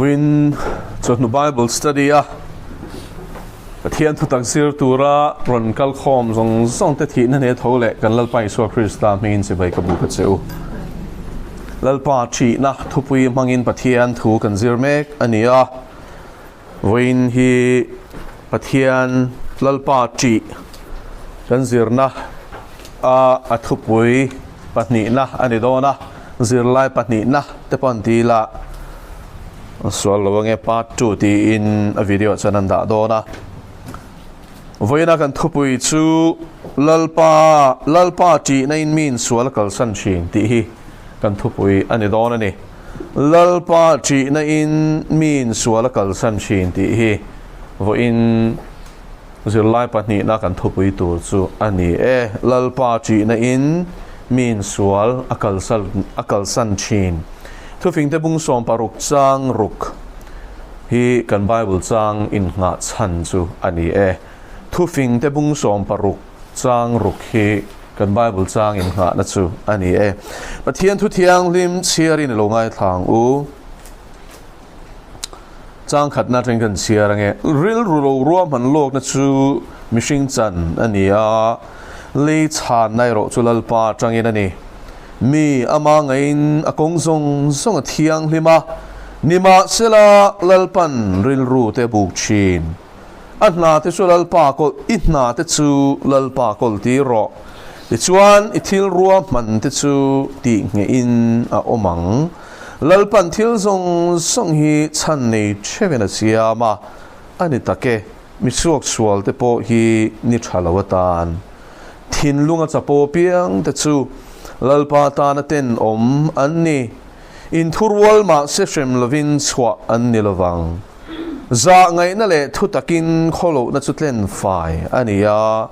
Win chawhnu Bible study a Pathian thutak zir tura rawn kal khawm zawng zawng te thihna ne tho leh kan Lalpa Isua Krista hmingin chibai ka buk a che u. Lalpa thihna thupui hmangin Pathian thu kan zir mek a ni a. Vawiin hi Pathian Lalpa ṭih kan zirna a a thupui pahnihna a ni dawn a, zirlai pahnihna te pawh an ti ila sual lo ange part 2 tiin a video chuan an dah dawn a. Vawiina kan thupui chu Lalpa Lalpa ṭihna in mi insual a kalsan ṭhin tih hi kan thupui a ni dawn a ni. Lalpa ṭihna in mi insual a kalsan ṭhin tih hi vawiin zirlai pahnihna kan thupui tur chu a ni e. Lalpa ṭihna in mi insual a kalsan a kalsan ṭhin. Thufingte bung 60 chang ruk hi kan Bible chang innghah chhan chu a ni e. Thufingte bung 60 chang ruk hi Kan Bible chang inngahna chu a ni e. Pathian thu thianghlim chhiarin i lo ngaithla ang u. Chang khatna atangin kan chhiar ange. Rilru lo ruahman lawkna chu mihring chan a ni a, lei chhanna erawh chu Lalpa atangin a ni. Mi ama ngaiin a kawng zawng zawng a thianghlim a, nimahsela Lalpan rilru te a buk thin. A hna te chu Lalpa kawl, i hna te chu Lalpa kawl tir rawh. Tichuan, i thil ruahman te chu tih nghehin a awm ang. Lalpan thil zawng zawng hi chhan nei theuhin a siam a, a ni tak e, mi suaksual te pawh hi ni tha lo atan. Thinlunga chapo piang te chu Lalpa tana tenawm an ni. Inthurual mahse hrem lovin chhuah an ni lovang. Zah ngaihna leh thu takin khawlohna chu tlen fai a ni a,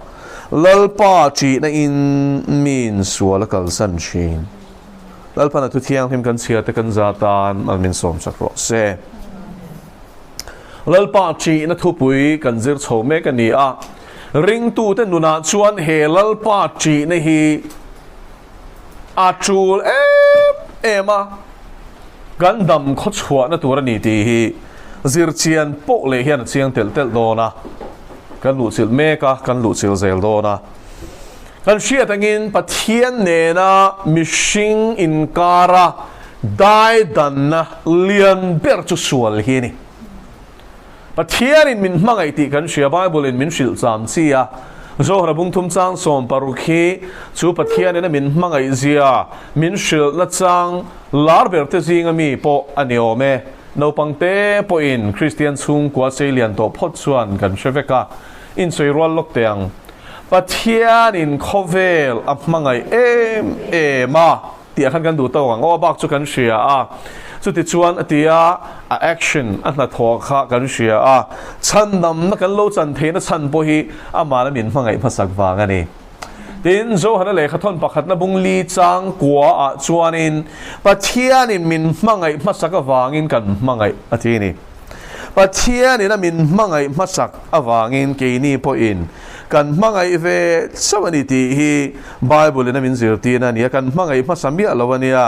Lalpa ṭihna in miin sual a kalsan ṭhin. Lalpan a thu thianghlim kan chhiar te kan za tan mal min sawm sak rawh se. Lalpa ṭihna thupui kan zir chho mek a ni a, ringtute nunah chuan he Lalpa ṭihna hi a ṭul em em a, kan dam khawchhuahna tur a ni tih hi zirchian pawh leh hian a chiang telh telh dawn a, kan luhchilh mek a, kan luhchilh zel dawn a. Kan hriat angin Pathian nena mihring inkara daidanna lian ber chu sual hi a ni. Pathianin min hmangaih tih kan hria, Bible-in min hrilh cham chi a. Zohra bungthum chang 60 hi chu Pathianin a min hmangaih zia min hrilhna chang lar ber te zinga mi pawh a ni awm e. Naupang te pawhin Kristian chhungkua seilian tawh phawt chuan kan hre vek a, insawi rual lawk teh ang. Pathianin khawvel a hmangaih em em a. Tih khan kan duh tawk ang aw, a bak chu kan hria a. Chutichuan a ti a, a action, a hnathawh kha kan hria a. Chhandamna kan lo chan theihna chhan pawh hi amahna min hmangaih hmasak vang a ni. Tin, Johana lehkhathawn pakhatna bung li chang kua ah chuanin Pathianin min hmangaih hmasak avangin kan hmangaih a ti a ni. Pathianin a min hmangaih hmasak avangin keini pawhin Kan hmangaih ve chauh a ni tih hi Bible in a min zirtir a ni a, kan hmangaih hmasa miah lo a nia.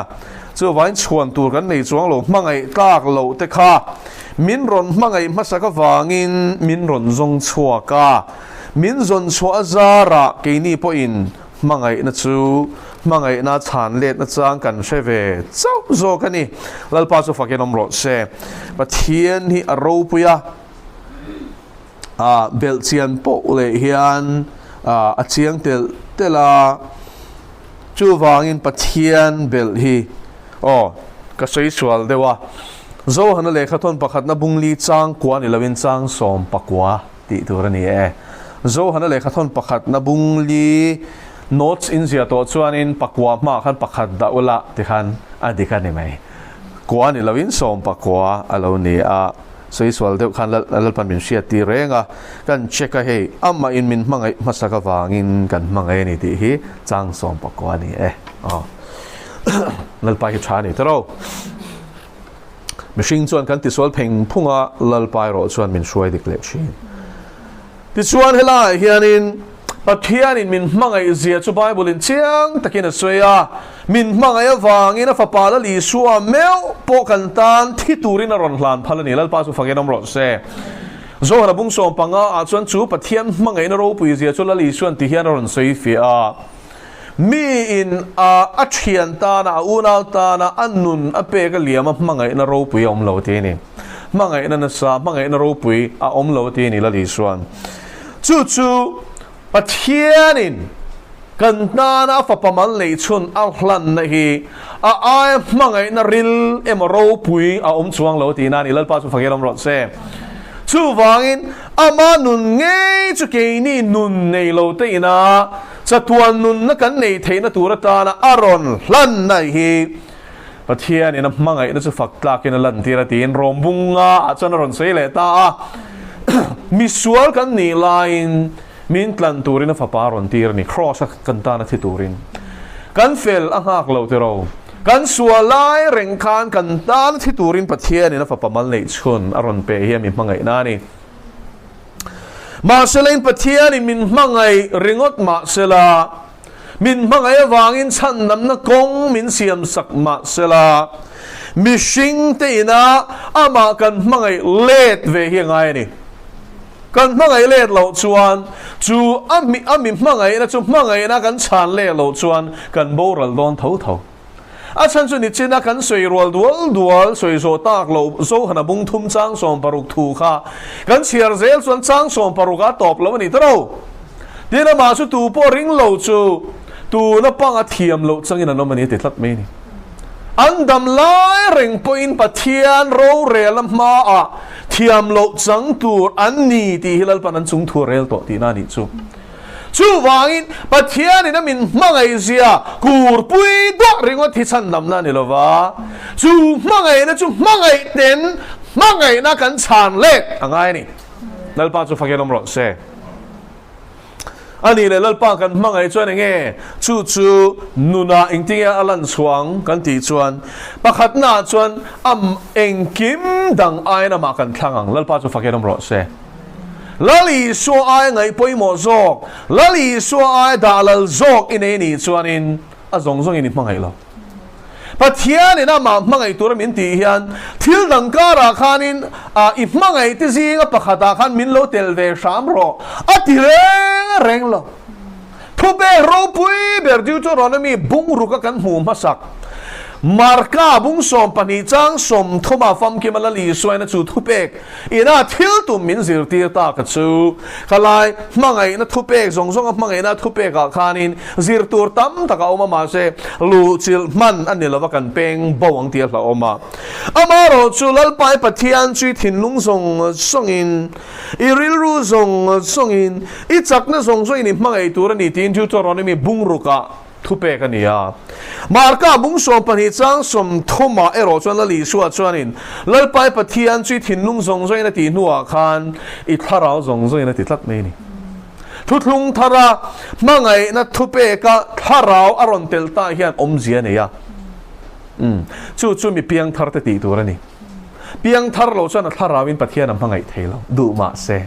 Chuvain chhuan tur kan nei chuang lo, hmangaih tlak loh te kha min rawn hmangaih hmasak avangin min rawn zawng chhuak a, min zawn chhuah a zarah keini pawhin hmangaihna chu hmangaihna chhan letna chang kan hre ve chauh zawk a ni. Lalpa chu fakin awm rawh se. Pathian hi a ropui a. Ah belhchian poh leh hian ah a chiang telh telh a, chuvangin Pathian belh hi aw ka sawi sual deuh a, Zohana lehkhathawn pakhatna bungli chang kua ni loin chang 19 tih tur a ni e. Zohana lehkhathawn pakhatna bungli notes in ziah tawh chuanin pakua hmaah khan pakhat dah ula tikhan a dik a ni mai. Kua ni loin 19 a lo ni a. Sawi sual deuh khan Lalpan min hriat tir reng a, kan check a hei, amah in min hmangaih hmasak avangin kan hmangaih a ni tih hi chang 19 a ni e. Aw. Lalpa hi tha a ni tawrh. Mihring chuan kan tisual pheng phung a, Lalpa erawh chuan min hruai dik leh thin. Tichuan helaiah hianin. Pathianin min hmangaih zia chu Bible-in chiang takin a sawi a. Min hmangaih avangin a Fapa Lal Isua meuh pawh kan tan thi turin a rawn hlan phal a ni. Lalpa chu fakin awm rawh se. Zohana bung 15 ah chuan chu Pathian hmangaihna ropui zia chu Lal Isuan ti hian a rawn sawi fiah a. Miin a a thian tana, a unau tana a nun a pek a liam a hmangaihna ropui a awm lo ti a ni. Hmangaihna nasa, hmangaihna ropui a awm lo ti a ni Lal Isuan. Chu chu Pathianin kan tana a fapa mal neih chhun a hlanna hi a aia hmangaihna ril emaw ropui a awm chuang lo tihna a ni. Lalpa chu fakir awm rawh se. Chuvangin ama nun ngei chu keini nun nei lo te ina chatuan nunna kan nei theihna tur atana a rawn hlanna hi Pathianin a hmangaihna chu fak tlakin a lantir a tiin Rawmbunga ah chuan a rawn sawi leh ta a. Misual kan nih laiin min tlan turin a fapa a rawn tir a ni, Kraws a kan tan a thi turin. Kan fel a nghak lo tiro. Kan sual lai reng khan kan tan a thi turin Pathianin a fapa mal neih chhun a rawn pe hi a mi hmangaihna a ni. Mahsela in Pathianin min hmangaih ringawt mahsela, Min hmangaih avangin chhandamna kawng min siamsak mah sela, mihringte ina amah kan hmangaih let ve hi a ngai a ni. Kan hmangaih let loh chuan chu a mi a mi hmangaihna chu hmangaihna kan chhan let loh chuan kan boral dawn tho tho. A chhan chu nichina kan sawi rual dual dual sawi zawh tak loh Zohana bung thum chang 60 thu kha kan chhiar zel chuan chang 60 a tawp lo a ni ta ro. Tin amah chu tu pawh ring lo chu tuna panga thiam loh changin an awm a ni a ti tlat mai a ni. An dam lai reng pawhin Pathian rorelna hmaah thiam loh chang tur an ni tih hi Lalpan an chung thu a rel tawh tihna a nih chu. Chuvangin Pathianin a min hmangaihzia kurpui duah ringawt hi chhandamna a ni lo va, chu hmangaihna chu hmangaih ten hmangaihna kan chhan let a ngai a ni. Lalpa chu fakin awm rawh se. A nih leh Lalpa kan hmangaih chuan enge chu chu nunah engtinge a lan chhuang kan tih chuan pakhatnaah chuan a engkim dang aiin amah kan thlang ang. Lalpa chu fakin awm rawh se. Lal Isua ai ngaih pawimawh zawk, Lal Isua ai dah lal zawk i nei nih chuanin a zawng zawngin i hmangaih lo. Pathianin amah hmangaih tura min tih hian thil dang karah khanin i hmangaih te zinga pakhatah khan min lo tel ve hram rawh a ti reng reng lo. Thupek ropui ber Deuteronomy bungruk a kan hmuh hmasak. Marka bung 12 chang 30 ah famkim a Lal Isuaina chu thupek ina thil tum min zirtir ta ka chu. Khalai hmangaihna thupek zawng zawng a hmangaihna thupek ah khanin zir tur tam tak a awm a mahse luhchilh hman a ni lova kan peng bo ang tih a hlauhawm a. Amaherawh chu Lalpai Pathian chu i thinlung zawng zawngin I rilru zawng zawngin, i chakna zawng zawngin i hmangaih tur a ni tiin Deuteronomy bungrukah thupek a ni a. Marka bung 12 chang 30 ah erawh chuan Lal Isua chuanin, Lalpai Pathian chu i thinlung zawng zawngin a tih hnuah khan i thlarau zawng zawngin a ti tlat mai a ni. Thuthlung thara hmangaihna thupeka thlarau a rawn tel ta hian awmzia a nei a. Chu chu mi piangtharte tih tur a ni. Piangthar lo chuan a thlarauin Pathian a hmangaih thei lo, duh mah se.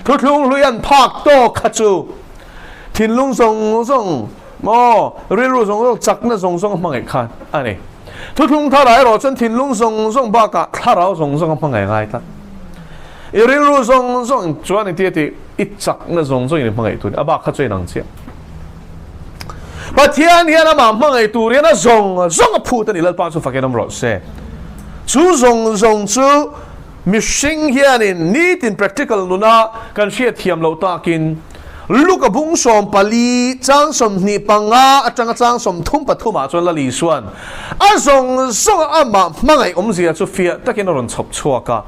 Thuthlung hlui an phak tawk kha chu thinlung zawng zawng maw, rilru zawng zawng, chakna zawng zawng a hmangaih khan a ni. Thuthlung tharah erawh chuan thinlung zawng zawng bakah thlarau zawng zawng a hmangaih ngai tlat. I rilru zawng zawng chuan engti a tih, i chakna zawng zawngin i hmangaih tur a bak kha chu inang chiah. Pathian hian amah hmangaih tur hian a zawng zawng a phut a ni, Lalpa chu fakin awm rawh se. Chu zawng zawng chu mihring hianin nitin practical nuna kan hriat thiam loh takin Luka bung 14 chang 25 atanga chang 33 ah chuan Lal Isuan a zawng zawng a amah hmangaih awmzia chu fiah takin a rawn chhawp chhuak a.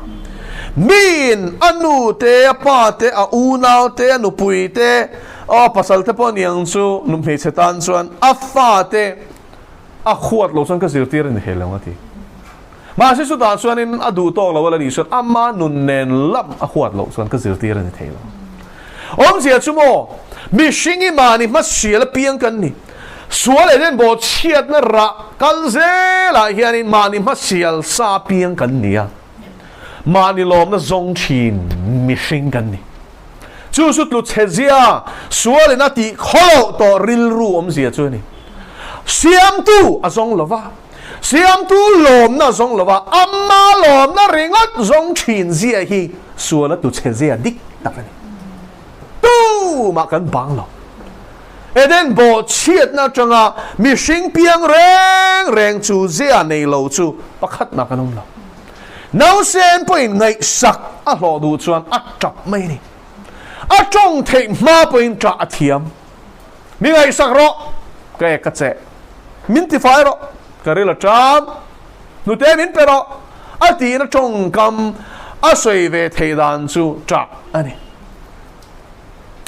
Miin a nu te, a pa te, a unau te, a nupui te, Aw pasal te pawh niang chu nu hmeichhe tan chuan a fa te a huat lo chuan ka zirtir a ni thei lo a ti. Mahse chutah chuanin a duh tawk lo a la nih chuan ama nun nen lam a huat loh chuan ka zirtir a ni thei lo. Awmzia chu maw mihring i mahni hmasial apiang kan ni. Sual elen bawh chhiatna rah kal zelah hianin mahni hmasial sa apiang kan ni a. Mahni lawmna zawng thin mihring kan ni. Chu chu tlu chhe zia, sualin a tih khawloh tawh rilru awmzia chu a ni. Siamtu a zawng lo va, Siamtu lawmna a zawng lo va, ama lawmna ringawt zawng thin zia hi suala tlu chhe zia dik tak a ni. Tumah kan bang lo. Eden bawhchhiatna atanga mihring piang reng reng chu zia nei lo chu pakhatna kan awm lo. Nausen pawhin ngaihsak a hlawh duh chuan a tap mai a ni. A tawng theih hma pawhin tah a thiam. Mi ngaihsak rawh, ka ek ka cheh. Min tifai rawh, ka ril a ṭam. Hnute min pe rawh, a tiin a tawngkam a sawi ve theih dan chu ṭah a ni.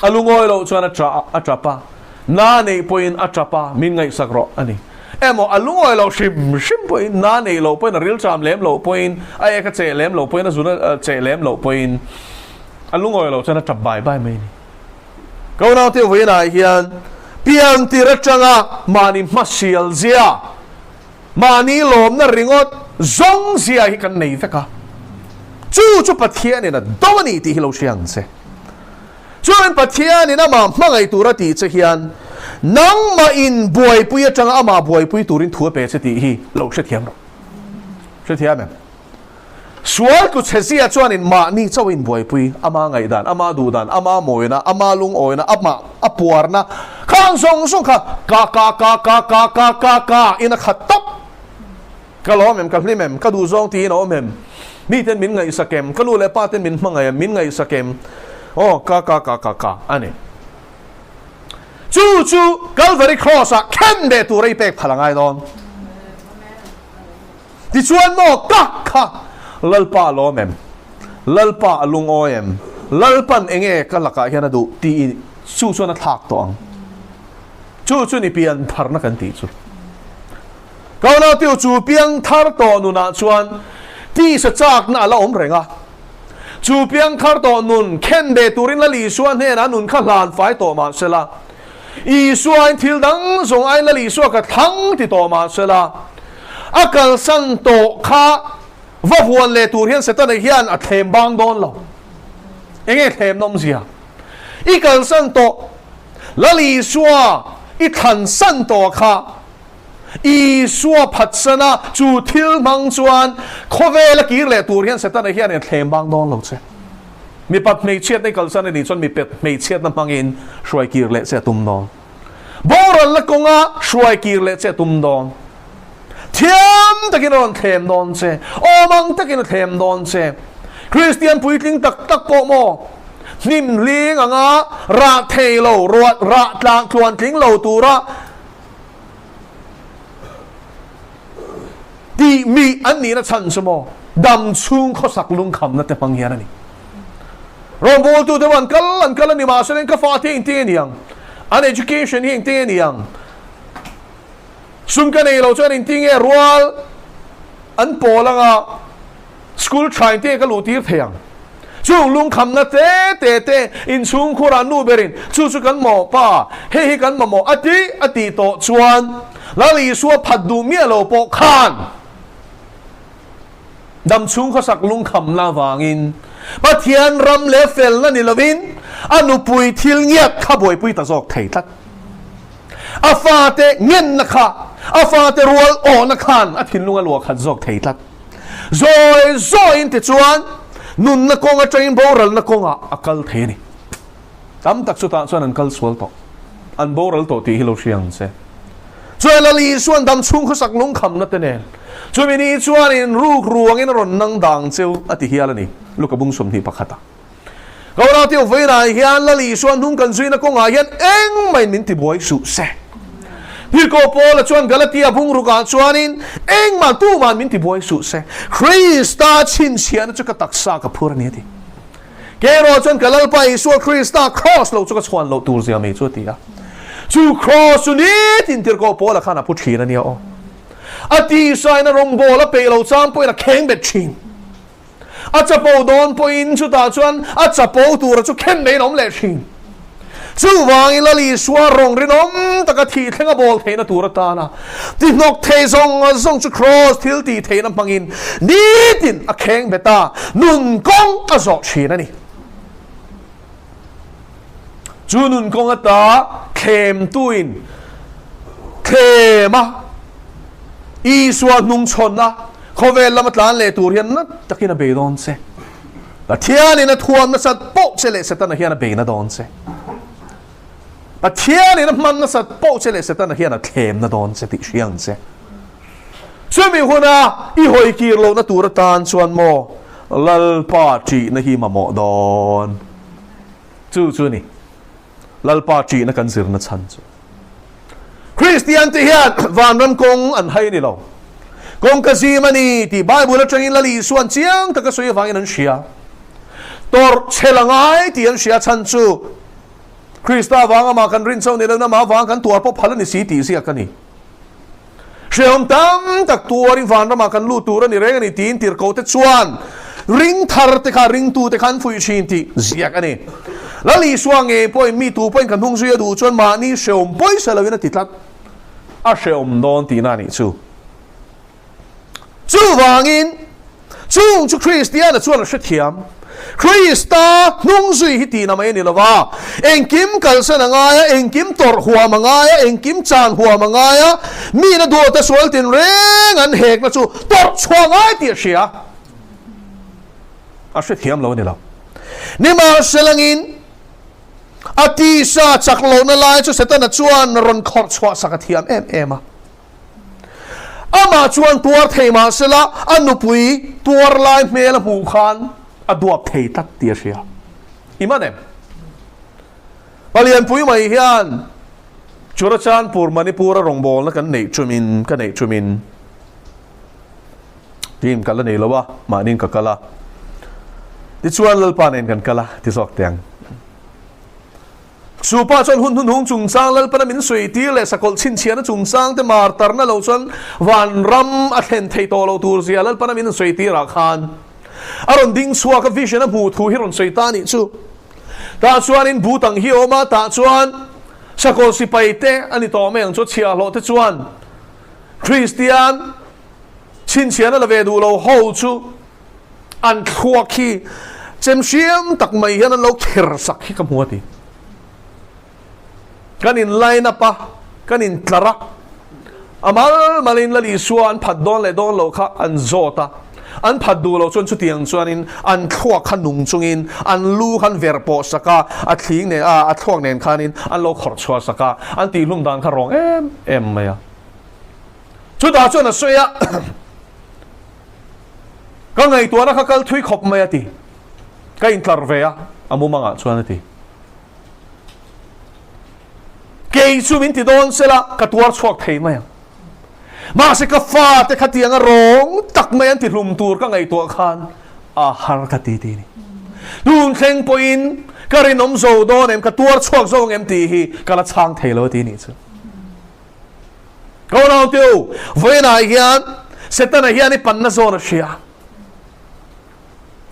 A lungawi loh chuan a ṭah a ṭap a, na neih pawhin a ṭap a, min ngaihsak rawh a ni. Emaw a lungawi loh hrim hrim pawhin, na neih loh pawhin, a rilṭam lem loh pawhin, a ek a cheh lem loh pawhin, a zun a cheh lem loh pawhin, a lungawi loh chuan a ṭap bai bai mai a ni. Ka unaute vawiinah hian pian tir aṭanga mahni hmasial zia, mahni lawmna ringawt zawng zia hi kan nei vek a, chu chu Pathianin a do a ni tih hi lo hria ang che. Chuan Pathianin amah hmangaih tura tih che hian nangmah in buaipui atanga amah buaipui turin thu a pe che tih hi lo hrethiam rawh. Hrethiam em? Sual tlu chhe zia chuanin mahni chauh in buaipui, ama ngaihdan, ama duhdan, ama mawina, ama lungawina, amah a puarna khang zawng zawng kha ka ka ka ka ka ka ka ka in a khat tawp. Ka lawm em, ka hlim em, ka duh zawng tiin a awm em? Miten min ngaihsak em? Ka nu leh pa ten min hmangaih em? Min ngaihsak em? Aw, ka ka ka ka ka a ni. Chu chu Calvary Cross ah khen ve tur a i pek phal a ngai dawn. Tichuan maw ka kha Lalpa a lawm em? Lalpa a lungawi em? Lalpan enge ka lakah hian a duh tih chu chuan a thlak tawh ang. Chu chu ni pian tharna kan tih chu. Kaunautiu chu piang thar tawh nunah chuan tisa chakna a la awm reng a. Chu piang thar tawh nun khen ve turin Lal Isua hnenah nun kha hlan fai tawh mah sela, Isuain thil dang zawng aiin Lal Isua ka thlang ti tawh mah sela, a kalsan tawh kha va huan leh tur hian Setana hian a thlem bang dawn lo. Enge thlem nawmzia? I kalsan tawh Lal Isua i thlansan tawh kha Isua phatsana chu thil hmang chuan khawvel a kir leh tur hian Setana hian in thlem bang dawn lo che. Mipat hmeichhiatna i kalsan a nih chuan mipet hmeichhiatna hmangin hruai kir leh che a tum dawn. Boralna kawnga hruai kir leh che a tum dawn. Thiam takin a rawn thlem dawn che. Awm ang takin a thlem dawn che. Kristian puitling tak tak pawh maw? Hnim hling anga rah thei lo, rah tlang tluan tling lo tura Tih mi an nihna chhan chu maw dam chhung khawsak lungkhamna te hmang hian a ni. Rawngbawltu te an kal an kal a ni mahse ka fate hi engtin nge ni ang? An education hi engtin nge ni ang? Sum ka nei lo chuan engtin nge rual an pawl anga School tha engtin nge ka luh tir thei ang? Chung lungkhamna te te te inchhungkhurah nu berin chu chu kan mamawh pa, hei hi kan mamawh a ti a tih tawh chuan Lal Isua phat duh miah lo pawh khan damchhung khawsak lungkhamna avangin Pathian ram leh felna ni lovin a nupui thil ngiat kha buaipui ta zawk thei tlat. A fate ngenna kha, a fate rual awhna khan a thinlung a luah khat zawk thei tlat. Zawi zawiin tichuan nunna kawng atangin boralna kawngah a kal thei a ni. Tam tak chutah chuan an kal sual tawh, an boral tawh tih hi lo hria ang che. Chuan Lal Isuan dam chhung khawsak lungkhamna te nen chumi ni chuanin ruk ruangin a rawn nang dang cheu a ti hial a ni, Luka bung 21 ah. Kaurau tih vawiinah hian Lal Isua hnung kan zuina kawngah hian engmahin min tibuai suh se. Pirko Paula chuan Galatia bungrukah chuanin engmah tumahin min tibuai suh se. Krista chhinchhiahna chu ka taksa ka phur a ni a ti. Kei erawh chuan ka Lalpa Isua Krista kraws lo chu ka chhuan loh tur zia mai chu a ti a. Chu kraws chu nitin Tirhkoh Paula khan a phu thin a nia aw. A tisain a rawngbâwl a peih lo chang pawhin a kheng bet thin. A chapo dawn pawhin chutah chuan a chapo tura chu khen maiin a awm leh thin. Chuvangin Lal Isua rawng rinawm taka thih thleng a bawl theihna tur atana tihnawk thei zawng zawng chu Kraws thil tih theihna hmangin nitin a kheng bet a, nun kawng a zawh thin a ni. Chu nun kawng ata thlemtuin thlem a, Isua hnungchhawn a, khawvel lama tlan leh tur hian nat takin a bei dawn che. Pathianin a thuam nasat poh che leh Setana hian a bei na dawn che. Pathianin a hman nasat poh che leh Setana hian a thlem na dawn che tih hria ang che. Chumi huna i hawi kir lohna tur atan chuan maw Lalpa ṭihna hi mamawh dawn? Chu chu ni Lalpa ṭihna kan zirna chhan chu. Kristian te hian vanram kawng an hai ni lo. Kawng ka zim a ni tih Bible aṭangin Lal Isua'n chiang taka sawi avangin an hria. Tawrh chhel a ngai tih an hria chhan chu Krista avanga mah kan rin chauh ni loin amah avanga kan tuar pawh phal a ni si tih ziak a ni. Hrehawm tam tak tuarin vanramah kan lut tur a ni reng a ni tiin tirhkohte chuan ring thar te kha ringtute kha an fuih thin tih ziak a ni. Lal Isua ngei pawhin mi tu pawhin kan hnung zui a duh chuan mahni hrehawm pawisa loin a ti tlat. A hrehawm dawn tihna a nih chu. Chuvangin, chung chu Kristiana chuan a hrethiam. Krista hnung zui hi tihna mai a ni lo va, engkim kalsan a ngai a, engkim tawrh huam a ngai a, engkim chan huam a ngai a, mina duata sual tinreng an hekna chu tawrh chhuah ngai tih a hria. A hrethiam lo a ni lo. Nimahselangin, a tisa chak lohna lai chu Setana chuan rawn khawrh chhuah sak a thiam em em a. Amah chuan tuar thei mah sela a nupui tuar lai hmel a hmuh khan a duap thei tlat tih a hria. I man em? Palianpui mai hian Churachandpur Manipur a rawngbawlna kan neih ṭumin ka neih ṭumin team ka la nei lo a, mahniin ka kal a. Tichuan Lalpa nen kan kal a ti zawk teh ang. Chu pa chuan hun hnuhnung chungchang Lalpana min sawi tir leh sakawlh chhinchhiahna chungchang te mar tarna lo chuan vanram a thlen thei tawh lo tur zia Lalpana min sawi tir ah khan a rawn ding chhuak a, vision a hmuh thu hi rawn sawi ta a nih chu. Tah chuanin but ang hi a awm a, tah chuan sakawlh sipai te a ni tawh mai ang chu chhiahhlawh te chuan Kristian chhinchhiahna la ve duh lo ho chu An thluak hi chem hriam tak mai hian an lo kher sak hi ka hmu a ti. Kan in line up a, kan in tlar a, a mal malin Lal Isua an phat dawn leh dawn loh kha an zawt a, an phat duh loh chuan chutiang chuanin an thluak kha nung chungin an lu khan ver pawh sak a, a thling nen a, a thluak nen khanin an lo khawrh chhuah sak a, an tihhlum dan kha rawng em em mai a. Chutah chuan a sawi a. Ka ngaihtuahna kha kal thui khawp mai a ti. Ka intlar ve a, a mumangah chuan a ti. Kei chu min ti dawn sela ka tuar chhuak thei mai ang. Mahse ka fate khatianga rawng tak mai an ti hlum tur ka ngaihtuah khan a har ka ti ti ni. Tun thleng pawhin ka rinawm zo dawn em, ka tuar chhuak zo ang em tih hi ka la chhang thei lo a ti nih chu. Ko nau teu, vawiinah hian Setana hian i panna zawn a hria.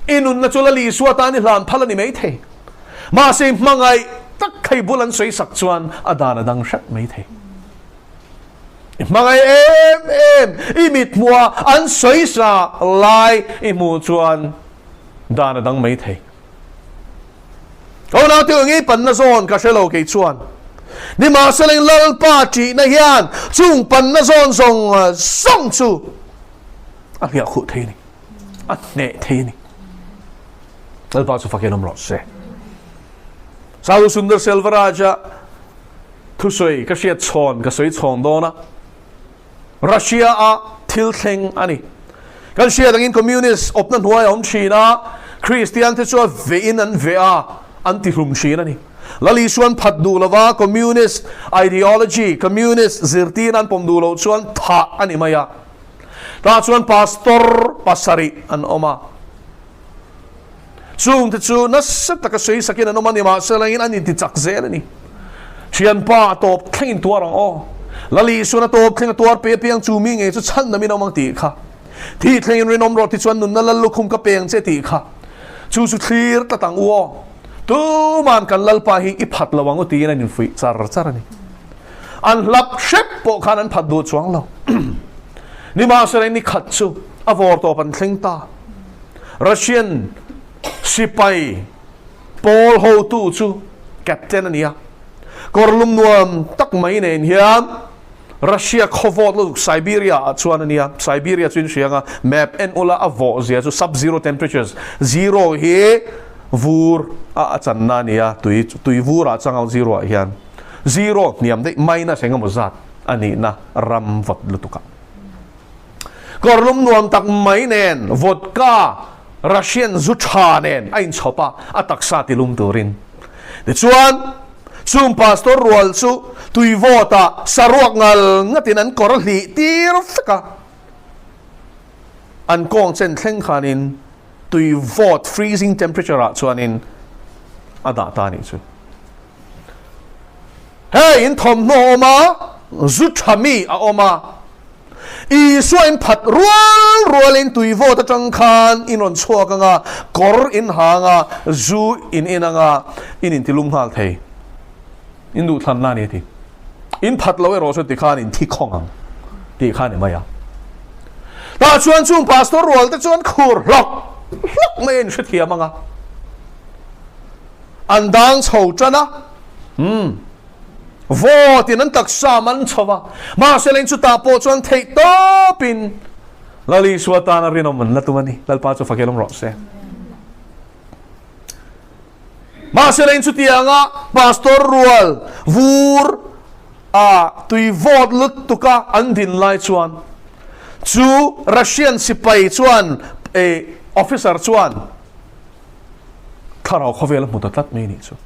I nunna chu Lal Isua tan i hlan phal a ni maithei. Mahse i hmangaih tak thei bul an sawi sak chuan a dan a dang hret maithei. I hmangaih em em, i mit hmuha an sawi sa lai i hmuh chuan dan a dang maithei. Ko nau teu ngei panna zawn ka hre lo kei chuan. Nimahsela in Lalpa ṭihna hian chung panna zawn zawng zawng chu a hliah khuh thei a ni, a hneh thei a ni. Lalpa chu fakin awm rawh se. Sadhu Sundar Selvaraja thusawi ka hriat chhawn ka sawi chhawn dawn a. Russia-a thil thleng a ni. Kan hriat angin Communist awpna hnuai a awm thin a, Kristian te chu a vehin an veh a, an tihlum thin a ni. Lal Isuan phat duh lova Communist ideology, Communist zirtirna an pawm duh loh chuan thah a ni mai a. Tah chuan pastor pasarih an awm a. Chungte chu nasa taka sawi sakin an awm a ni, mahse langin an intichak zel a ni. Thianpa a tawp thlengin tuar ang aw. Lali Isuan a tawp thleng a tuar pe apiang chu mi ngei chu chhan namin a awm ang tih kha. Thi thlengin rinawm rawh tichuan nunna lal lukhum ka peng che tih kha. Chu chu thlir tlat ang u aw. Tuman kan Lalpa hi i phat lo ang u tiin an infuih char char a ni. An hlap hrep pawh khan an phat duh chuang lo. Nimahsela ni khat chu a vawr tawp an thleng ta. Russian sipai pawl hotu chu. Captain a ni a. Kawrlum nuam tak mai nen hian Russia khawvawt lutuk Siberia ah chuan a nia. Siberia chu in hria anga map en ula a vawh zia chu sub zero temperatures, zero hi vur a a channa a nia, tui tui vur ah chang a zero ah hian zero hniam daih minus eng emaw zat a nihna ram vawt lutuk ah. Kawrlum nuam tak mai nen vodka Russian zu tha nen a inchhawp a, a taksa tilum turin. Tichuan, chung pastor rual chu tuivawtah saruak ngal ngatin an kawr a hlih tir vek a. An kawng chen thleng khanin tuivawt freezing temperature ah chuanin a dah ta a nih chu. Hei in thawmhnaw a awm a, zu tha mi a awm a, Isua in phat rual rualin tuivawt atang khan in rawn chhuak ang a, kawr in ha ang a, zu in in ang a, in intilum nghal thei. In duhthlanna a ni a ti. In phat lo erawh chuan tikhan in thi khawng ang tih kha a ni mai a. Tah chuan chung pastor rual te chuan khur hlawk hlawk mai a inhrethiam ang a. An dang chho tan a. Umm. Vawtin an taksa man chho va, mahse leng chutah pawh chuan theih tawpin Lal Isua tana rinawm an la tum a ni. Lalpa chu fakel awm rawh se. Mahse leng chutianga pastor rual vur a tui vawt lutuka an din lai chuan chu Russian sipai chuan eh officer chuan Thlarau khawvel a hmu ta tlat mai a nih chu.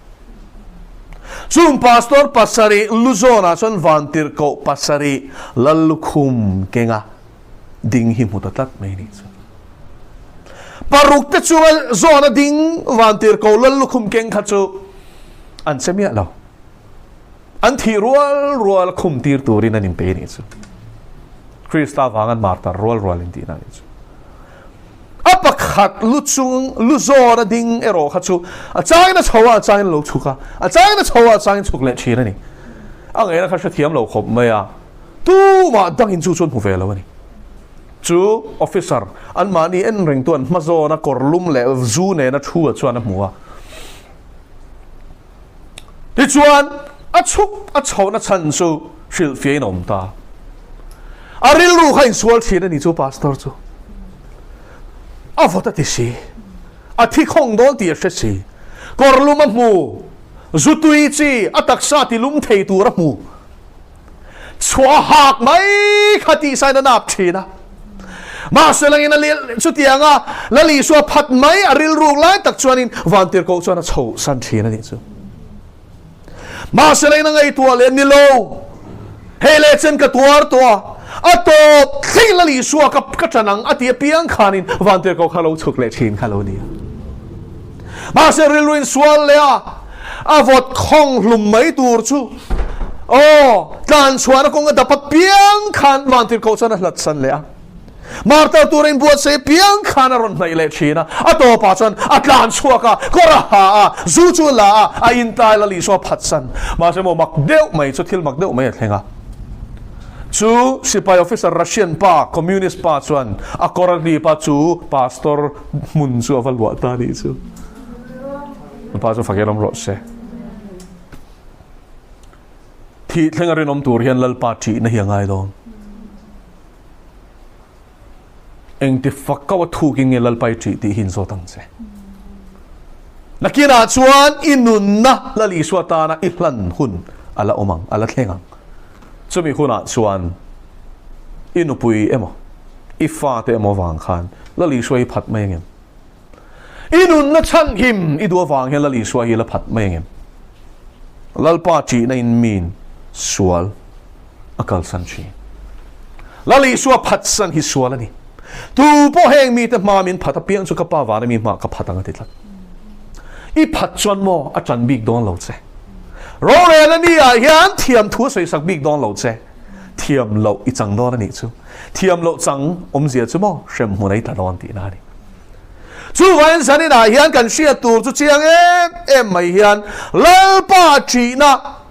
Chung pastor pasarih lu zawnah chuan vantirhkoh pasarih lal lukhum kenga ding hi hmu ta tlat mai a nih chu. Paruk te chunga zawna ding vantirhkoh lal lukhum keng kha chu an che miah lo. An thih rual rual khum tir turin an inpe a nih chu. Krista vang an martar rual rual in tihna a nih chu. A pakhat lu chung lu zawn a ding erawh kha chu a changin a chho a, a changin a lo chhuk a, a changin a chho a, a changin chhuk leh thin a ni. A ngaihna kha hrethiam lo khawp mai a, tumah dangin chu chuan hmu ve lo a ni. Chu officer anmahni en reng tu an hma zawna kawr lum leh zu nena thu a chuan a hmu a. Tichuan, a chhuk a chhohna chhan chu hrilhfiahin a awm ta. A rilru kha insual thin a ni chu pastor chu. A vawt a ti si. A thi khawng dawn tih a hre si. Kawr lum a hmu. Zu tui chi a taksa ti lum thei tur a hmu. Chhuah a hak mai kha tih sain a nap thin a. Mahse langin a chutianga Lal Isua phat mai a rilruk lai tak chuanin Vantirhkoh chuan a chho san thin a nih chu. Mahse langin a ngaihtuah leh ni lo. Hei leh chen ka tuar tawh a, a tawp thleng Lal Isua ka ka tan ang a ti apiang khanin Vantirhkoh kha lo chhuk leh thin kha lo ni a. Mahse rilruin sual leh a, a vawt khawng hlum mai tur chu aw tlan chhuahna kawng a dap apiang khan Vantirhkoh chuan a hlat san leh a. Martar tura inbuatsaih apiang khan a rawn hnaih leh thin a, a tawpah chuan a tlan chhuak a, kawr a ha a, zu chu a la a, a intai la Isua phatsan. Mahse maw mak deuh mai chu thil mak deuh mai a thleng a. Chu sipai officer Russian pa, communist pa chuan a kawr a hlip a, chu pastor hmun chu a va luah ta a nih chu. Pa chu fak erawm rawh se. Thih thleng a rinawm tur hian Lalpa ṭihna hi a ngai dawn. Engti fak kau a thuk in nge Lalpa i ṭih tih hi inzawt ang che. Nakinah chuan i nunna Lal Isua tana i hlan hun a la awm ang, a la thleng ang. Chumi hunah chuan i nupui emaw, i fate emaw vang khan Lal Isua hi phat mai angem? I nunna chhanhim i duh avang hian Lal Isua hi la phat mai angem? Lalpa ṭihna in min sual a kalsan ṭhin. Lal Isua phatsan hi sual a ni. Tu pawh heng mite hma min phat apiang chu ka Pa vana mi hma ka phat ang a ti tlat. I phat chuan maw a ṭan bik dawn lo che. Rorel a ni ah hian thiam thu a sawisak bik dawn lo che. Thiam loh i chang dawn a nih chu. Thiam loh chang awmzia chu maw hremhmun a i tla dawn tihna a ni. Chuvangin zaninah hian kan hriat tur chu chiang em em mai hian Lalpa ṭihna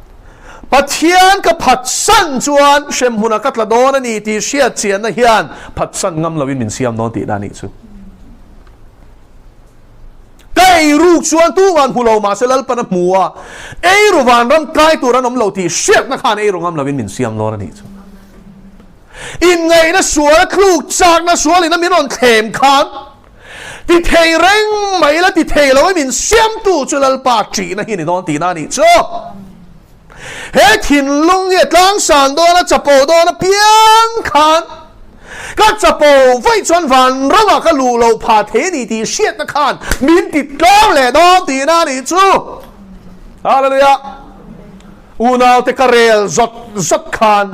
Pathian ka phatsan chuan hremhmunah ka tla dawn a ni tih hriat chianna hian phatsan ngam loin min siam dawn tihna a nih chu. Ka eiru. tluk chuan tuman hmu lo mahse Lalpan a hmu a, eiru vanram kai tur an awm lo tih hriatna khan eiru ngam lovin min siam dawn a nih chu. Inngaihna sual a tluk chakna sualin a min rawn thlem khan ti thei reng mai la ti thei lo i min siamtu chu Lalpa ṭihna hi ni dawn tihna a nih chu. He thinlung hi a tlangsan dawn a chapo dawn apiang khan ka chapo vaih chuan vanramah ka luh loh phah thei a ni tih hriatna khan min ti tlawm leh dawn tihna a nih chu. Hallelujah! Unaute ka rel zawt zawt khan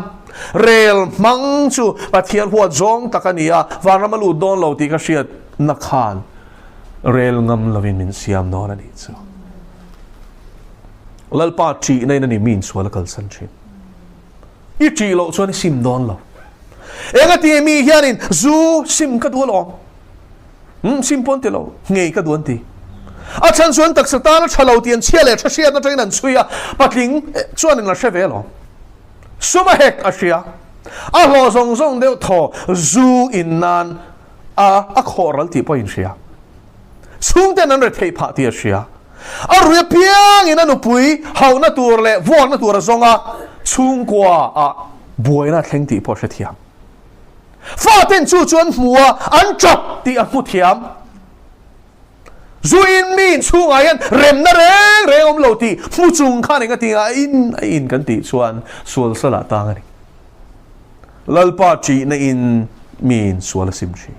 rel hmang chu Pathian huat zawng tak a ni a, vanram a lut dawn lo tih ka hriatna khan rel ngam lovin min siam dawn a nih chu. Lalpa ṭihna in a ni mi insual a kalsan ṭhin. I ṭih loh chuan i sim dawn lo. Engati mi hianin zu sim ka duh alawm. Umm sim pawh an ti lo, ngei ka duh an ti. A chhan chuan taksa tan a ṭha lo tih an chhia leh ṭha hriatna aṭangin an chhui a, patling chuan in la hre ve alawm. Sum a hek a hria, a hlawh zawng zawng deuh thaw zu in nan a a khawh ral tih pawh a inhria. Chhungten an retheih phah tih a hria. A rui apiangin a nupui hauhna tur leh vuakna tur a zawng a, chhungkua ah buaina a thleng tih pawh a hrethiam. Faten chu chu an hmu a, an tap tih a hmu thiam. Zu in mi inchhungah hian remna reng reng awm lo tih hmu chung khan eng a ti a, in a in kan tih chuan sual salah tang a ni. Lalpa ṭihna in mi in sual a sim ṭhin.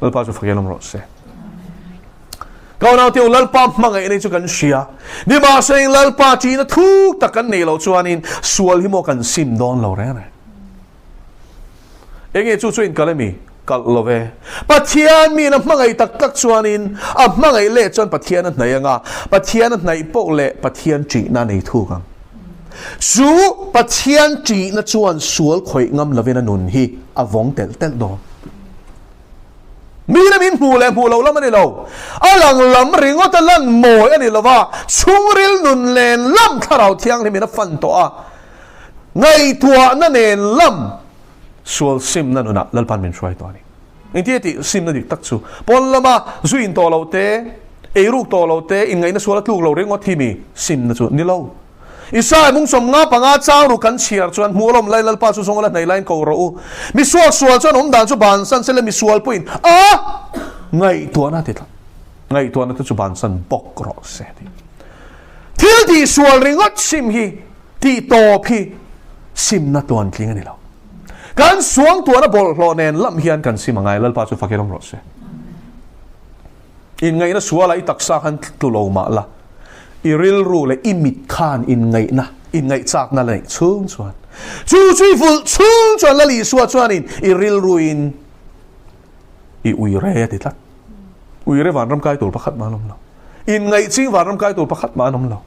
Lalpa chu fakin awm rawh se. Ka unau te u, Lalpa hmangaihna hi chu kan hria. Nimahse in Lalpa ṭihna thuk tak kan neih loh chuanin sual hi maw kan sim dawn lo reng reng. Enge chu chu in kal emi? Kalh lo ve. Pathian miin a hmangaih tak tak chuanin a hmangaih leh chuan Pathian a hnaih anga, Pathian a hnaih poh leh Pathian ṭihna a nei thuk ang. Chu Pathian ṭihna chuan sual khawih ngam lovin a nun hi a vawng telh telh dawn. Mi lam in hmuh leh hmuh loh lam a ni lo. A lang lam ringawt a lan mawi a ni lo va, chhungril nun len lam Thlarau Thianghlimin a fan tawh a. Ngaihtuahna nen lam sual simna nunah Lalpan min hruai tawh a ni. Engtia tih simna dik tak chu pawn lama zu in tawh loh te, eiruk tawh loh te, inngaihna sual a tluk lo ringawt hi mi simna chu ni lo. Isaiah mung 55 chang ruk kan chhiar chuan hmuh alawm lai Lalpa chu zawng la hnei laiin ko rawh u. Mi suak sual chuan awm dan chu bansan se le mi sual pawhin a ngaihtuahna ti tlat. Ngaihtuahna te chu bansan bawk rawh se ti. Thil tih sual ringawt sim hi Tih tawp hi simna tuantling a ni lo. Kan suangtuahna bawlhhlawh nen lam hian kan sim a ngai, Lalpa chu fakin awm rawh se. Inngaihna sualah i taksa khan tlu lo mah la, i rilru leh i mit khan inngaihna, inngaihchakna la neih chhung chuan, chu chu i vulh chhung chuan Lal Isua chuanin i rilruin i uire a ti tlat. Uire vanram kai tur pakhat mah an awm lo. Inngaih ching vanram kai tur pakhat mah an awm lo.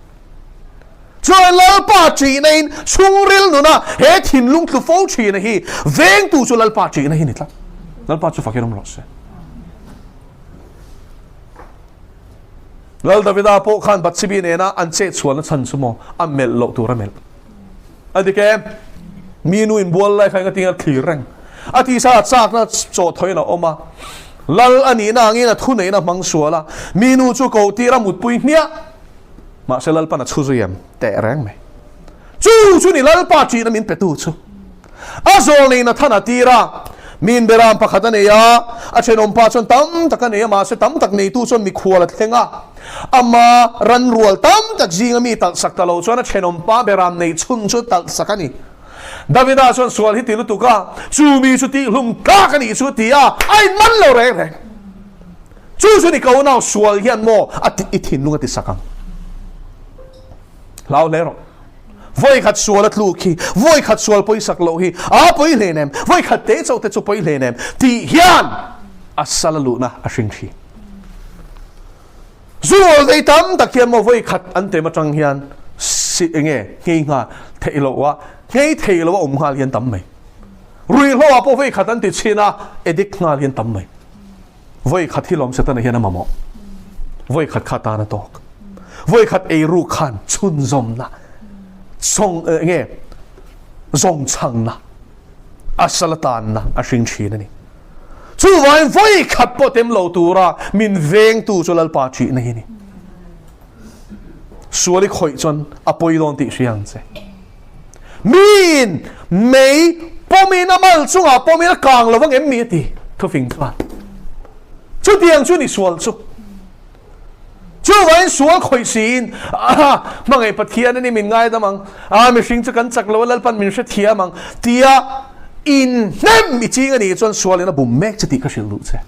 Chuan Lalpa ṭihna in chhungril nuna he thinlung tlu fo ṭhina hi vengtu chu Lalpa ṭihna hi ni tlat. Lalpa chu fakin awm rawh se. Lal Davida pawh khan Bathsebi nena an chet chhuahna chhan chu maw a melh loh tur a melh. A dik e, mi nu inbual lai kha engatinge a thlir reng. A tisa a chakna chaw thawiin a awm a, Lal a nihna angin a thuneihna hmang sual a, mi nu chu koh tir a mutpui hmiah. Mahse Lalpan a chhu zui em? Teh reng mai. Chu chu ni Lalpa ṭihna min petu chu. A zawl nei Nathan a tir a, min beram pakhat a nei a, a ṭhenawmpa chuan tam tak a nei a, mahse tam tak neitu chuan mikhual a thleng a. Ama ranrual tam tak zinga mi talh sak ta lo chuan a ṭhenawmpa beram nei chhun chu talh sak a ni. Davida chuan sual hi ti lutuk a, chu mi chu tihhlum tlak a nih chu ti a, a inman lo reng reng. Chu chu ni ko nau sual hian maw a ti i thinlung a ti sak ang. Hlau hle rawh. Vawi khat sual a tluk hi, vawi khat sual pawisak loh hi a pawi hlen em, vawi khat te chauh te chu pawi hlen em tih hian a sal a luhna a hring thin. Zual vei tam tak hian maw vawi khat an tem atang hian si enge nghei nghal theih loh a, nghei thei lo a awm nghal hian tam mai. Ruihhlo ah pawh vawi khat an ti chhin a, addict nghal hian tam mai. Vawi khat hi lawm Setana hian a mamawh. Vawi khat kha tan a tawk. Vawi khat eiru khan chhunzawmna, sawng nge zawng chhangna, a sal a tanna a hring thin a ni. Chuvangin vawi khat pawh tem lo tura min vengtu chu Lalpa ṭihna hi a ni. Sual i khawih chuan a pawi dawn tih hria ang che. Miin mei pawmin a mal chungah pawmin a kang lo vang em mi a ti thufing chuan. Chutiang chu ni sual chu. Chuvangin sual khawih siin a hmangaih Pathian a ni min ngaidam ang, a mihring chu kan chak lo a Lalpan min hrethiam ang tia inhnem i ching a nih chuan sualin a bum mek che tih ka hrilh duh che.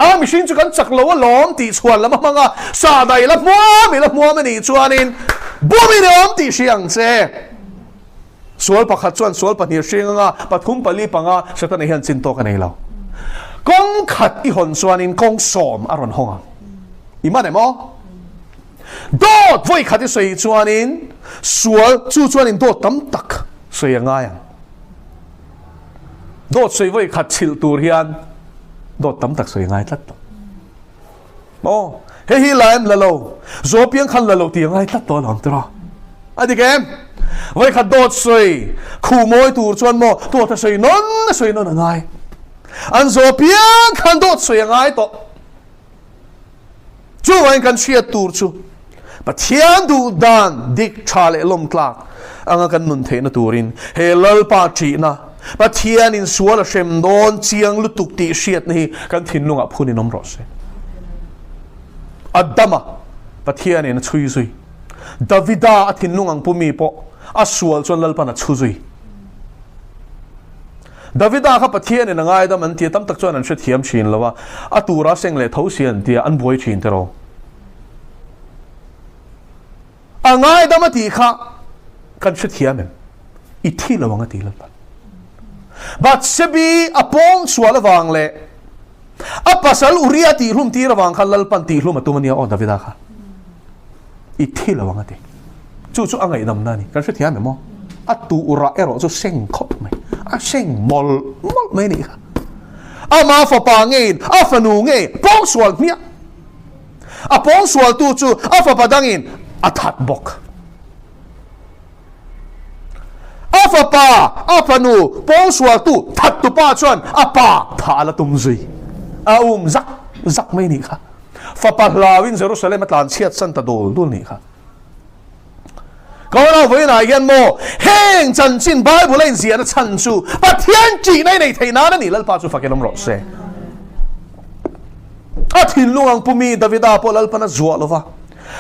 A mihring chu kan chak lo a lawm tih chhuan lam a hmang a, sa dai la hmuam i la hmuam a nih chuanin bum i awm tih hria ang che. Sual pakhat chuan sual pahnih hring anga pathum pali panga Setana hian chin tawk a nei lo. Kawng khat i hawn chuanin kawng sawm a rawn hawng ang. I man em aw? Dawt vawi khat i sawi chuanin sual chu chuanin dawt tam tak sawi a ngai ang. Dawt sawi vawi khat chhilh tur hian dawt tam tak sawi ngai tlat tawh. Maw? Hei hi la em la lo? Zaw piang khan la lo tih a ngai tlat tawh alawm tiraw? A dik em? Vawi khat dawt sawi khuh mawi tur chuan maw dawt a sawi nawn a sawi nawn a ngai. An zaw piang khan dawt sawi a ngai tawh. Chuvangin kan hriat tur chu Pathian duh dan dik tha leh lawm tlak anga kan nun theihna turin he Lalpa ṭihna, Pathianin sual a hrem dawn chiang lutuk tih hriatna hi kan thinlungah phunin awm rawh se. Adama Pathianin a chhui zui. Davida a thinlung ang pumi pawh a sual chuan Lalpan a chhu zui. Davida kha Pathianin a ngaidam an ti a, tam tak chuan an hrethiam thin lo a, a tura seng leh tho si an ti a, an buai thin tiraw. A ngaidam a tih kha kan hrethiam em? I thi lo ang a ti Lalpan. Bathsebi a pawng sual avang leh a pasal Uria tihhlum tir avang khan Lalpan tihhlum a tum a nia aw Davida kha. I thi lo ang a ti. Chu chu a ngaihdamna a ni. Kan hrethiam em aw? A turah erawh chu seng khawp mai. A seng mawlh mawlh mai a nih kha. Ama fapa ngeiin a fanu ngei pawngsual hmiah. A pawngsualtu chu a fapa dangin a that bawk. A fapa, a fanu pawngsualtu thattupa chuan a pa thah a la tum zui. A um zak zak mai a nih kha. Fapa hlauin Jerusalem a tlan chhiat san ta dul dul nih kha. Ka unau vawiinah hian maw heng chanchin Bible a inziahna chhan chu Pathian ṭihna i nei theih nan a ni, Lalpa chu fakin awm rawh se. A thinlung ang pumi Davida pawh Lalpan a zuah lo va,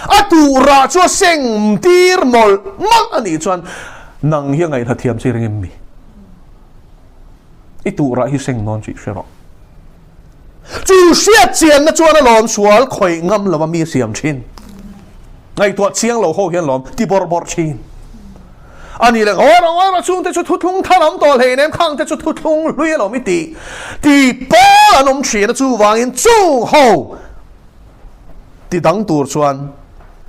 a tuhrah chu a seng tir mawlh mawlh a nih chuan nang hi a ngaihhla thiam che ring em mi? I tuhrah hi seng nawn chu i hre rawh. Chu hriat chianna chuan a lawm sual khawih ngam lo a mi a siam thin. Ngaihtuah chiang lo ho hian lawm ti bawrh bawrh thin. A nih leh ngawi rawh ngawi rawh chungte chu thuthlung thar an tawh hlei nem khangte chu thuthlung hlui alawm i tih ti pawl an awm thin a chuvangin chung ho ti dang tur chuan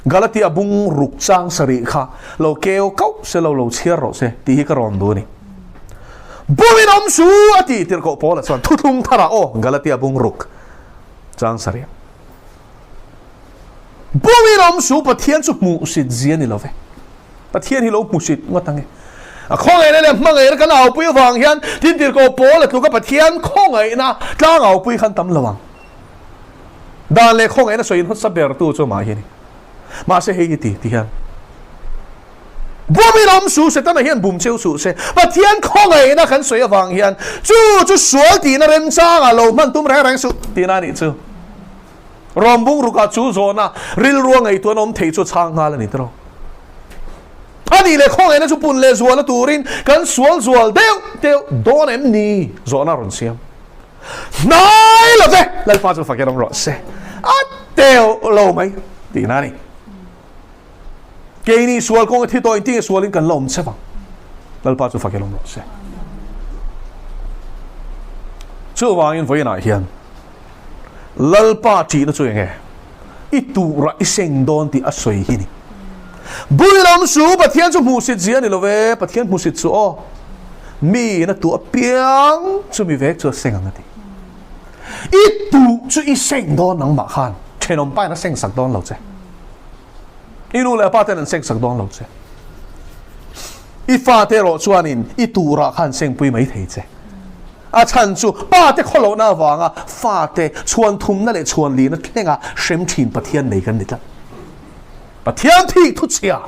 Galatia bung ruk chang sarih kha lo keu kauh se lo lo chhiar rawh se tih hi ka rawn duh a ni. Bumin awm su a ti tirhkoh Paula chuan thuthlung tharah aw Galatia bung ruk chang sarih. Bumin awm su Pathian chu hmuhsit zia ni lo ve. Pathian hi lo hmusit ngawt ang e. A khawngaihna leh hmangaihna kan aupui avang hian tin tirhkoh Paula tluka Pathian khawngaihna tlang aupui khan tam lo ang. Dan leh khawngaihna sawiin hmasa bertu chu amah hi a ni. Mahse hei hi ti ti hian Bumin awm suh Setana hian bum cheu suh se. Pathian khawngaihna kan sawi avang hian chu chu sual tihna remchangah lo hman tum reng reng suh tihna a nih chu. Rawm bung rukah chu zawhna rilrua ngaihtuahna awm thei chu chhang nghal a ni tiraw. A nih leh khawngaihna chu pun leh zualna turin kan sual zual deuh deuh dawn em ni? Zawhna a rawn siam. Hnai lo ve! Lalpa chu fakin awm rawh se. A teuh lo mai tihna a ni. Keini sual kawnga thi tawh intinge sualin kan la awm che vang. Lalpa chu fakin awm rawh se. Chuvangin vawiinah hian Lalpa ṭihna chu enge? I turah i seng dawn tih a sawi hi ni. Bui lam su Pathian chu hmuhsit zia a ni lo ve, Pathian hmuhsit chu aw. Mi in a tuh apiang chu mi vek chu a seng ang a ti. I tuh chu i seng dawn nangmah khan thenawm pa in a seng sak dawn lo che. I nu leh pa ten an seng sak dawn lo che. I fate erawh chuanin i turah khan sengpui mai thei che. A chhan chu Pa te khawlohna avanga fate chhuan thumna leh chhuan lihna thlenga hrem thin Pathian nei kan ni tlat. Pathian thik thuchhia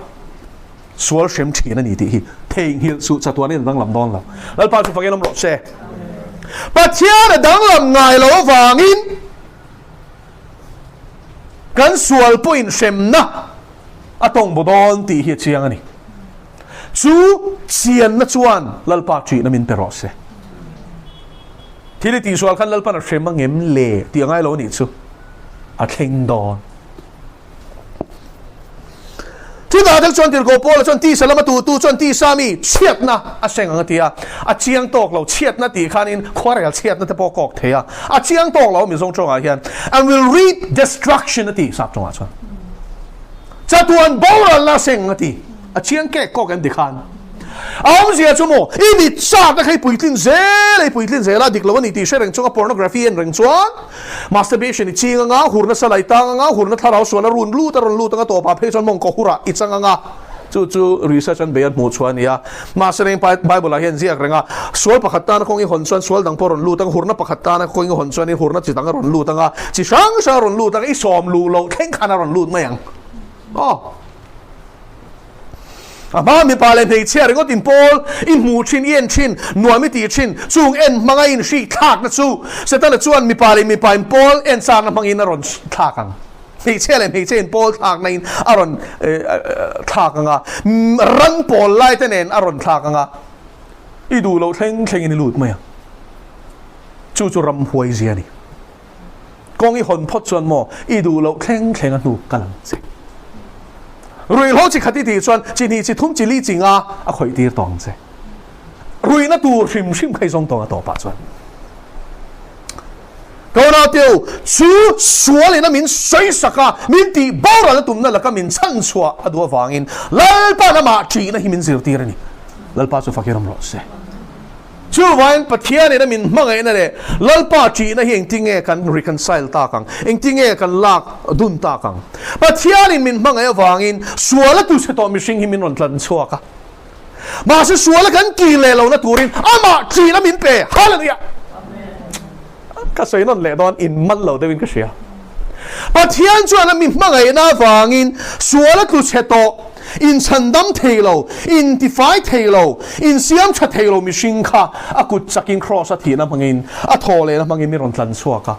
sual hrem thin a ni tih hi theihnghilh suh chatuanin a danglam dawn lo. Lalpa chu fakin awm rawh se. Pathian a danglam ngai lo avangin kan sual pawhin hremna a tawng bu dawn tih hi a chiang a ni. Chu chianna chuan Lalpa ṭihna min pe rawh se. Thil i tihsual khan Lalpan a hrem angem le tih a ngai lo a nih chu a thleng dawn. Chutah tak chuan Tirhkoh Paula chuan tisa lama tutu chuan tisa mi chhiatna a seng ang a ti a. A chiang tawk lo, chhiatna tih khanin khuarel chhiatna te pawh a kawk thei a. A chiang tawk lo Mizo tawngah hian and will reap destruction a ti sap tawngah chuan. Chatuan boralna a seng a ti. A chiang kek kawk em ti khan. A awmzia chu maw, i mit chak a kha i puitlin zel a, i puitlin zel a, dik lo a ni tih hre reng chunga pornography en reng chuan masturbation i ching anga, hurna salai tang anga, hurna thlarau sual a run lut a rawn lut anga tawpah phei chuan mawngkaw hurah i chang anga. Chu chu research an bei an hmuh chhuah a ni a. Mahse reng Bible ah hian ziak reng a, sual pakhat tana kawng i hawn chuan sual dang pawh a rawn lut anga, hurna pakhat tana kawng i hawn chuan i hurna chi dang a rawn lut anga, chi hrang hrang a rawn lut anga, i sawm luh loh thleng khan a rawn lut mai ang. Aw. A hma mipa leh hmeichhia ringawt in pawl i hmuh thin, i en thin, nuam i tih thin, chung en hmanga i inhrih thlakna chu Setana chuan mipa leh mipa in pawl en chakna hmangin a rawn thlak ang. Hmeichhia leh hmeichhe in pawl thlakna in a rawn thlak ang a, ran pawl lai te nen a rawn thlak ang a, i duh loh thleng thlengin i lut mai ang. Chu chu ramhuai zia a ni. Kawng i hawn phawt chuan maw i duh loh thleng thleng a hnu ka lang che. Ruihhlo chi khat i tih chuan chi hnih chi thum chi li chi nga a khawih tir tawh ang che. Ruihna tur hrim hrim kha i zawng tawng a tawpah chuan. Kaunateu chu sualin a min sawisak a, min tih boral a tumna laka min chhan chhuah a duh avangin Lalpa'n amah ṭihna hi min zirtir a ni. Lalpa chu fakir awm rawh se. Chuvain Pathianin a min hmangaihna leh Lalpa ṭihna hi engtinge kan reconcile tak ang? Engtinge kan lak dun tak ang? Pathianin min hmangaih avangin sual a tuchhe tawh mihring hi min rawn tlan chhuak a. Mahse suala kan kir leh lohna turin amah ṭihna min pe. Hallelujah! Ka sawi nawn leh dawn in man lo deuhin ka hria. Pathian chuan a mi hmangaihna avangin suala tlu chhe tawh, inchhandam thei lo, intifai thei lo, insiam tha thei lo mihring kha a kut chakin kraws a thihna hmangin, a thaw lehna hmangin mi rawn tlan chhuak a.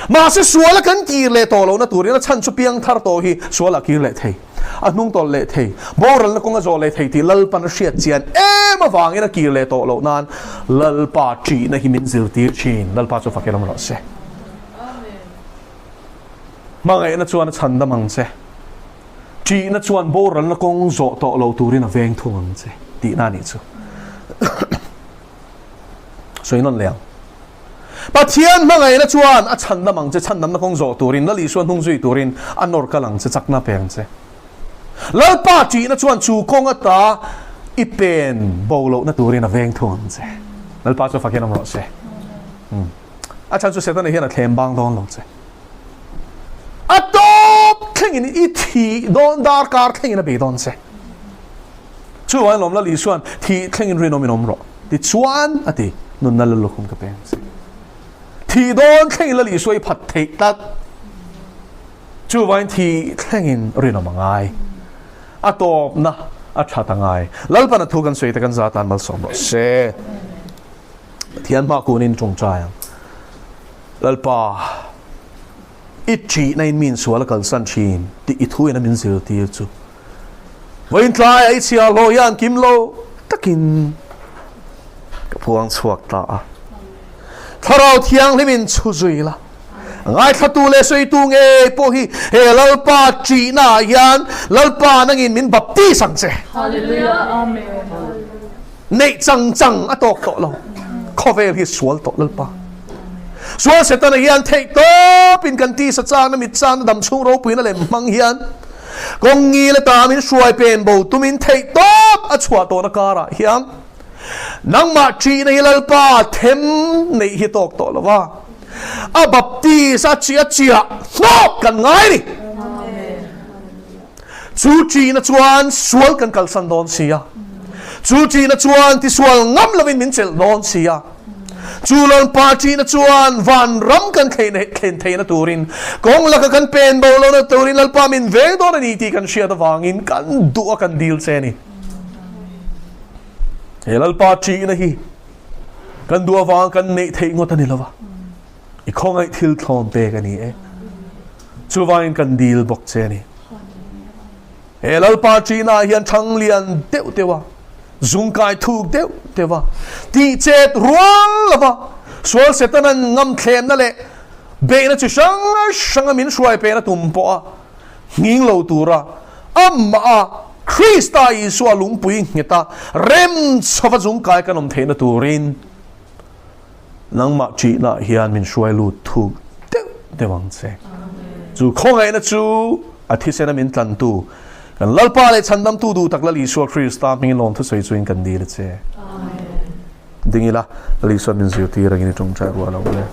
Mahse suala kan kir leh tawh lohna turin a chhan chu piangthar tawh hi sualah kir leh thei, a hnung tawlh leh thei, boralna kawng a zawh leh thei tih Lalpan a hriat chian em avangin a kir leh tawh loh nan Lalpa ṭihna hi min zirtir ṭhin. Lalpa chu fak ram rawh se. Hmangaihna chuan a chhan dam ang che. Ṭihna chuan boralna kawng zawh tawh lo turin a veng thung ang che tihna a nih chu. Sawi nawn leh ang. Pathian hmangaihna chuan a chhandam ang che, chhandamna kawng zawh turin, Lal Isua hnung zui turin a nawr kal ang che, chakna pe ang che. Lalpa ṭihna chuan chu kawng ata i pen bo lohna turin a veng thung ang che. Lalpa chu fakin awm rawh se. A chhan chu Setana hian a thlem bang dawn lo che. A tawp thlengin i thih dawn darkar thlengin a bei dawn che. Chuvangin lawm Lal Isua'n thih thlengin rinawm in awm rawh tichuan a ti, nunna lal lukhum ka peng si. Thih dawn thlengin Lal Isua i phat theih tlat. Chuvangin thih thlengin rinawm a ngai. A tawpna a that a ngai. Lalpan a thu kan sawi te kan za tan malsawm rawh se. Pathian hma kunin tawngtai ang. Lalpa. I ṭihna in mi insual a kalsan ṭhin tih i thuin a min zirtir chu. Vawiin tlaiah i chhiahhlawh hian kim lo takin ka phuang chhuak ta a. Thlarau Thianghlimin chhu zui la, ngaithlatu leh sawitu ngei pawh hi he Lalpa ṭihna ah hian Lalpa nangin min baptis ang che. Neih chang chang a tawk tawh lo. Khawvel hi sual tawh Lalpa. Sual Setana hian theih tawpin kan tisa chakna mit chakna dam chhung ropuina lem hmang hian kawng ngil ata min hruai pen bo tumin theih tawp a chhuah tawhna karah hian nangmah ṭihna hi Lalpa them neih hi tawk tawh lo va, a baptis a chiah chiah hnawk kan ngai ni. Chu ṭihna chuan sual kan kalsan dawn si a, chu ṭihna chuan tisual ngam lovin min chelh dawn si a. Chu Lalpa ṭihna chuan vanram kan thlen theihna turin, kawng laka kan pen bo lohna turin Lalpa min veng dawn a ni tih kan hriat avangin kan duh a kan dil che a ni. He Lalpa ṭihna hi kan duh avanga kan neih theih ngawt a ni lova, i khawngaih thil thlawn pek a ni e. Chuvangin kan dil bawk che a ni. He Lalpa ṭihnaah hian thang lian deuh deuh a, zungkai thuk deuh deuh a, tihchet rual lova sual Setanan ngamthlemna leh beihna chi hrang hranga min hruai pehna tum pawha nghing lo tura amah a Krista Isua lungpui ngheta rem chhova zungkai kan awm theihna turin nangmah ṭihnaah hian min hruai lut thuk deuh deuh ang che. Chu khawngaihna chu a thisena min tlantu kan Lalpa leh Chhandamtu duh tak Lal Isua Krista hmingin lawmthu sawi chuin kan dil a che. Ding ila, Lal Isua min zirtir angin i ṭawngṭai ruah lo le.